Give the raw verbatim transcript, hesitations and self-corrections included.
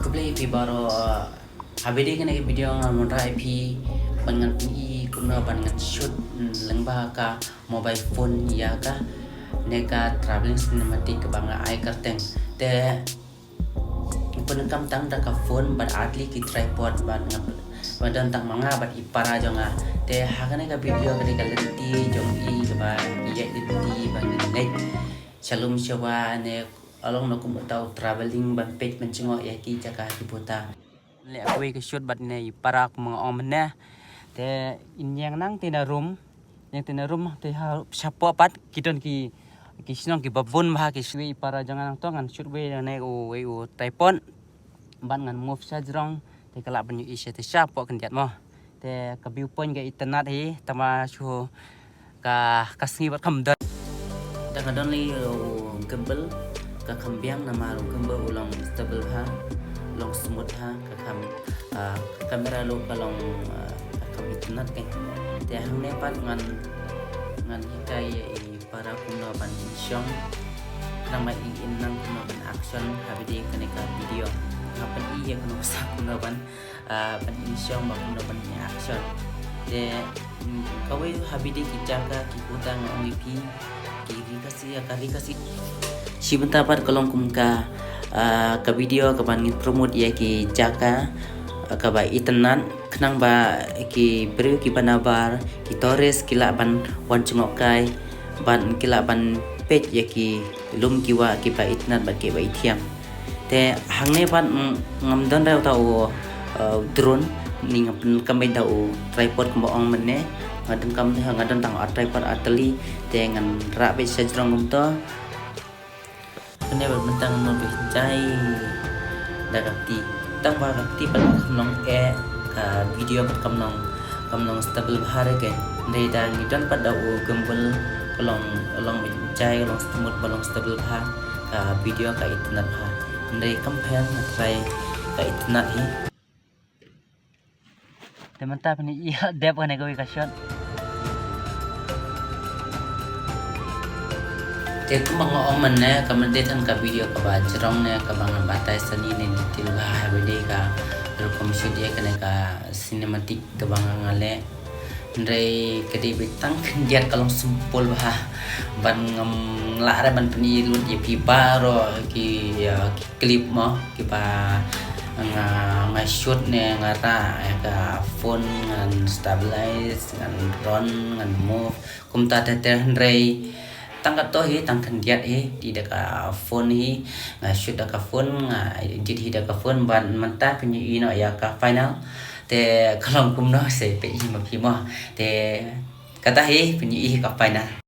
Khublei phi baroh. Haba ïadei kane ka video ngan wanrah ïa phi ban ngan pyni kumno ban ngan shoot lyngba ka mobile phone ïa kane ka traveling cinematic kaba nga ai kyrteng. Te pyndonkam tang da ka phone bad ar tylli ki tripod bad nga, bad don tang ma nga bad i para jong nga. Te ha kane ka video ka dei ka lynti jong i kaba i ïaid lynti ba ngi leit sha lum sha wah ne along na kum uta u traveling ban peit ban jngoh ïa ki jaka ki puta. Leh kawei ka shoot bad ne i para kum nga ong mynne. Te in ïeng nangta na room, ïeng te na room te ha shapoh pat ki don ki, ki shnong kiba bun bha ki shu i para jong nga nangta ngan shoot wei ne u, wei u tripod. Bad ngan move sha jrong te ka lah ban ïohi sha te shapoh khyndiat mo. Te ka viewpoint ka itynnad hi tangba shu ka, ka sngi bad kam don. Te nga don lei u gimbal, ka kham biang namar u gimbal u long stable bha, long smooth bha, ka kham, ah, ka camera ruh ka long, ah, ka kham itynnad keiñ. Te hangne pat ngan, ngan hikai ïa i para kumno ban shong, khnang ba i im nang kumno ban action haba ïadei kane ka video. Nga pyni ïa kano ka sa kumno ban, ah, ban im shong bad kumno ban action. Te, mm, kawei haba ïadei ki jaka ki puta nga ong ïa phi, ki ri Khasi, ka ri Khasi. Shi bynta pat ka long kum ka, ah, ka video kaba ngin promote ïa ki jaka, ah, kaba itynnad khnang ba ki briew kiba nabar, ki tourist ki lah ban wan jngoh kai bad ki lah ban peit ïa ki lum ki wah kiba itynnad bad kiba ithiang. Te hangne pat, mm, ngam don re uta u, uh, drone, ni nga pyndonkam beit da u tripod kumba ong mynne. Nga donkam, nga don tang ar tripod ar tylli, te ngan rah beit sha jrong kumta. Kane bad mynta ngan mut beit jai da ka kti. Tangba ka kti pat kam long eh, ka video pat kam long, kam long stable bha re keiñ. Hynrei da ngi don pat da u gimbal ka long, long beit jai, ka long smooth bad long stable bha. Ka video ka itynnad bha. Hynrei kam pher nga try ka itynnad hi. Te mynta phin ïa dep kane kawei ka shot. Te kumba nga ong mynne, ka mynta tang ka video kaba jrong ne kaba ngan batai sani ne detail bha haba ïadei ka rukom shoot ïa kane ka cinematic kaba nga nga leh. Hynrei ka dei beit tang khyndiat ka long simple bha. Ban ngam lah re ban pyni lut ïa phi baroh ki, uh, ki clip mo kiba nga, nga shoot ne nga rah ïa ka phone ngan stabilize, ngan run, ngan move. Kumta te te hynrei tang kato hi, tang khyndiat hi, i da ka phone hi, nga shoot da ka phone, nga edit hi da ka phone, bad mynta phin ïohi noh ïa ka final. Te ka long kumno sa peit hi ma phi mo. Te kata hi phin ïohi hi ka final.